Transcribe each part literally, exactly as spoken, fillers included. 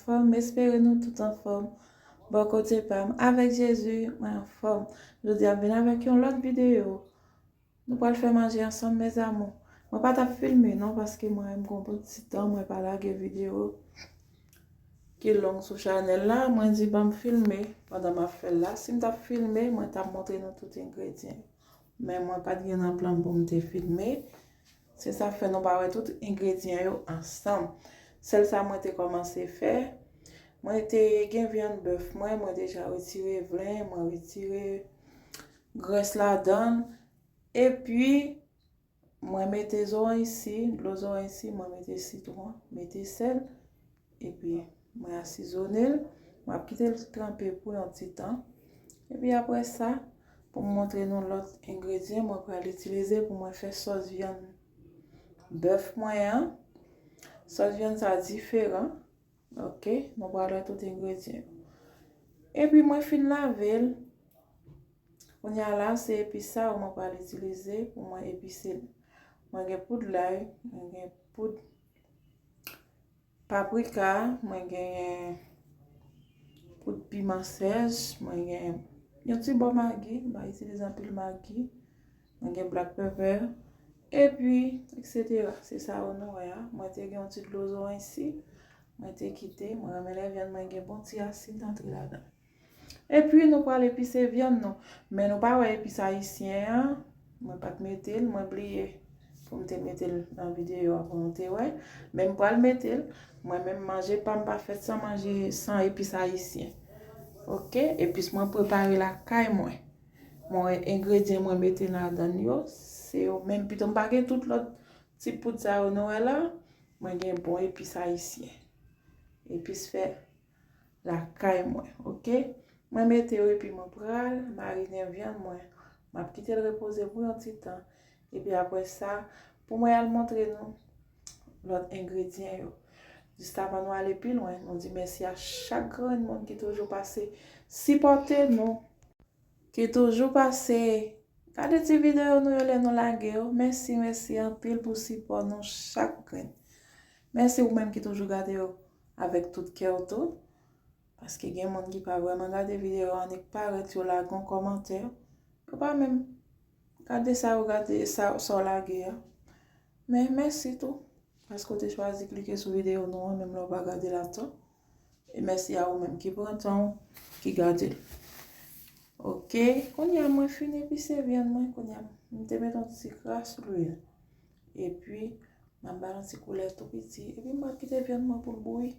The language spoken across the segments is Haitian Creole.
Anfòm, m espere nou tout anfòm. Bò kote pa m, avèk Jezi, mwen anfòm. Jodi a m vin avèk yon lòt videyo. Nou pral fè manje ansanm, mes amours. Mwen pa t ap filme non, paske mwen menm gon bon ti tan mwen pa lage videyo ki long sou chanèl la. Mwen di ban m filme pandan m ap fè l la. Si m t ap filme, mwen t ap montre nou tout engredyan yo. Men mwen pa t gen nan plan pou m te filme. Se sa k fè nou pa wè tout engredyan yo ansanm. Sèl sa mwen te kòmanse fè, mwen te gen vyann bèf mwen, mwen deja retire vlen, mwen retire grès ladan l. Epi, mwen mete zoranj si, dlo zoranj si, mwen mete sitwon, mete sèl. Epi, mwen asizone l. Mwen ap kite l tranpe pou yon ti tan. Epi apre sa, pou m montre nou lòt engredyan mwen pral itilize pou mwen fè sòs vyann bèf mwen an. Sòs vyann sa diferan. Ok, nou pral wè tout engredyan yo. Epi mwen fin lave l. Kounye a la, se epis sa yo mwen pral itilize pou mwen epise l. Mwen gen poud lay, mwen gen poud paprika, mwen gen poud piman sèch, mwen gen yon ti bò magi, m pa itilize anpil magi, mwen gen black pepper, epi, etsetera. Se sa yo nou wè a. Mwen te gen yon ti dlo zoranj si, mwen te kite, mwen renmen lè vyann mwen gen bon ti asid antre ladan. Epi nou pral epise vyann nou. Men nou pa wè epis ayisyen an, mwen pa t mete l, mwen bliye pou m te mete l nan videyo a pou nou te wè. Men m pral mete l. Mwen menm manje pa m pa fèt san manje, san epis ayisyen. Ok, epis mwen prepare lakay mwen. Mwen wè engredyan mwen mete ladan l yo, se yo menm. Pito m pa gen tout lòt ti poud sa yo nou wè la, mwen gen bon epis ayisyen. Epis fè lakay mwen, ok? Mwen mete yo epi mwen pral marinen vyann mwen. M ap kite l repoze pou yon ti tan. Epi apre sa, pou mwen al montre nou lòt engredyan yo. Jis avan nou ale pi lwen, nou di mèsi a chak grenn moun ki toujou pase sipòte nou, ki toujou pase gade ti videyo nou yo lè nou lage yo. Mèsi, mèsi anpil pou sipò nou chak grenn. Mèsi ou menm ki toujou gade yo avèk tout kè w tou. Paske gen moun ki pa vrèman gade videyo yo, annik parèt yo lage yon kòmantè. Yo pa menm gade sa yo gade, sa, sa w lage a. Men mèsi tou. Paske w te chwazi klike sou videyo nou an, menm lè w pa gade l atò. E mèsi a ou menm ki pran tan w, ki gade l. Ok, kounye a mwen fin epise vyann mwen, kounye a m te met yon ti kras lwil. Epi, m ap ba l yon ti koulè tou piti. Epi m ap kite vyann mwen pou l bouyi.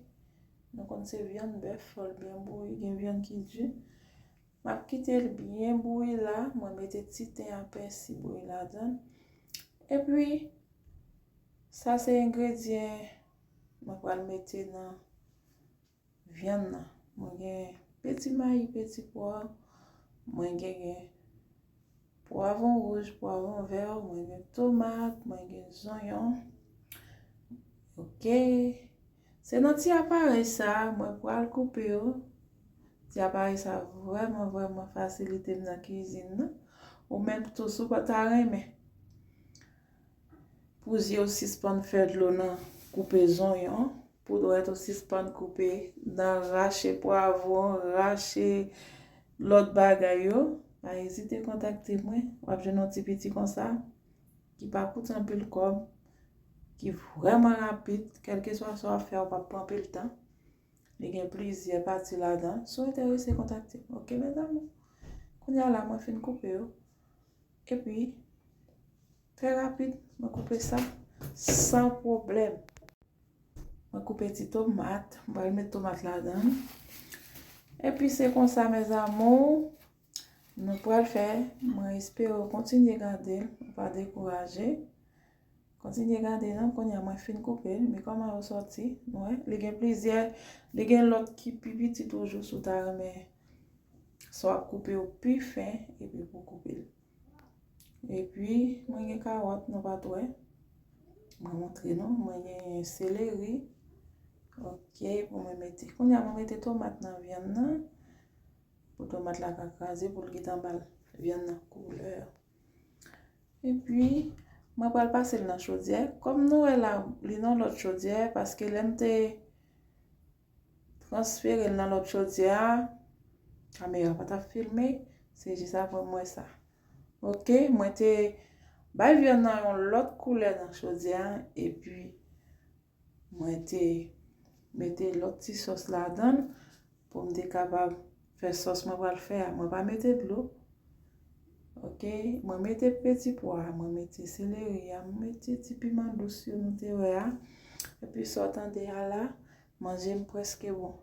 Nou konn se vyann bèf, fò l byen bouyi, gen vyann ki di. M ap kite l byen bouyi la, mwen mete ti ten a pèsi bouyi ladan l. Epi, sa se engredyan mwen pral mete nan vyann nan. Mwen gen peti mayi, peti pwa, mwen gen, gen pwavwon wouj, pwavwon vè, mwen gen tomat, mwen gen zonyon. Ok. Se nan ti aparèy sa a mwen pral koupe yo. Ti aparèy sa a vrèman, vrèman fasilite m nan kizin nan. Ou menm tou, si w pa ta renmen pou zye w sispann fè dlo nan koupe zonyon, pou dwèt ou sispann koupe, nan rache pwavwon, rache lòt bagay yo, pa ezite kontakte mwen. W ap jwenn yon ti piti konsa, ki pa koute anpil kòb, ki vrèman rapid, kèlkeswa sa w ap fè, ou p ap pran anpil tan. Li gen plizyè pati ladan. Si w enterese, kontakte m. Ok, mes amours? Kounye a la, mwen fin koupe yo. Epi, trè rapid, mwen koupe sa san pwoblèm. Mwen koupe ti tomat, mwen pral met tomat ladan. Epi se konsa, mes amours, nou pral fè. Mwen espere w kontinye gade l, ou pa dekouraje. Kontinye gade non, kounye a mwen fin koupe l, men kòman yo sòti, nou wè, li gen plizyè, li gen lòt ki pi piti toujou si w ta renmen sa w ap koupe yo pi fen epi pou koupe l. Epi, mwen gen kawòt, nou pa t wè. Mwen montre nou, mwen gen seleri. Ok, pou mwen mete. Kounye a, mwen mete tomat nan vyann nan. Pou tomat la ka kraze, pou l gentan ba l vyann nan koulè. Epi, mwen pral pase l nan chodyè. Kòm nou wè la, li nan lòt chodyè, paske lè m te, transfere l nan lòt chodyè a, kamera pa t ap filme, se jis apre m wè sa. Ok, mwen te bay vyann nan yon lòt koulè nan chodyè a, epi mwen te mete lòt ti sòs ladan l pou m te kapab fè sòs mwen pral fè a. Mwen pa mete dlo. Ok, mwen mete peti pwa a, mwen mete seleri a, mwen mete ti piman dous yo nou te wè a. Epi sa w tande a la, manje m prèske bon.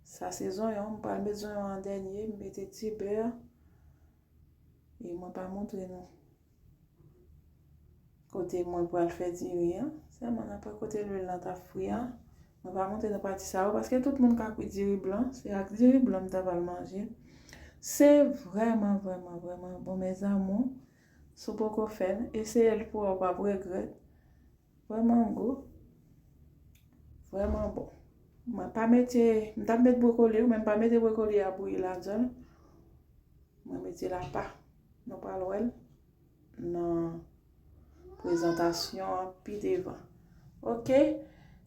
Sa se zonyon, m pral met zonyon an dènye, m mete ti bè. E mwen pa montre nou kote mwen pral fè diri an. Sèlman n ap wè kote lwil lan t ap fri an. Mwen pa montre nou pati sa yo, paske tout moun ka kwi diri blan. Se ak diri blan m ta pral manje. Se vrèman, vrèman, vrèman bon, mes amours. Si w poko fè l, eseye l pou wè, w p ap regrèt. Vrèman gou. Vrèman bon. Mwen pa mete, m t ap met bwokoli, men m pa mete bwokoli a bouyi ladan l. Mwen mete l apa. Nou pral wè l nan prezantasyon an pi devan. Ok?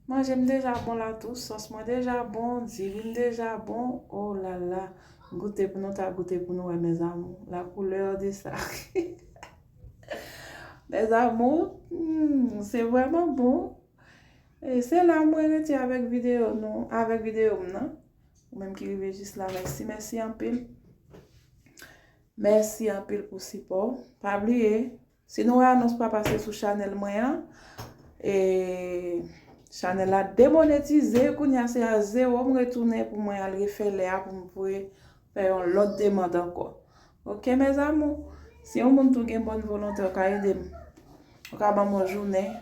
Manje m deja bon la tou, sòs mwen deja bon, diri m deja bon. Oh la la. Goute pou nou ta goute pou nou wè, mes amours. La couleur de ça. Mes amours, hmm, se vrèman bon. E se la mwen rete avèk videyo nou, avèk videyo m nan. Ou menm ki rive jis la, mèsi, mèsi anpil. Mèsi anpil pou sipò w. Pa bliye, si nou wè anons pa pase sou chanèl mwen an, e chanèl la demonetize, kounye a se a zewo m retounen pou mwen al refè lè a pou m voye fè yon lòt demann ankò. Ok, mes amours? Si yon moun tou gen bòn volonte, ou ka ede m. Ou ka ban m yon jounen.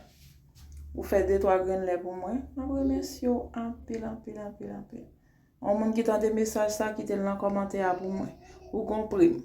Ou fè de twa grenn lè pou mwen. M ap remèsye w anpil, anpil, anpil, anpil. Yon moun ki tande mesaj sa, kite l nan kòmantè a pou mwen. Ou gon pri m.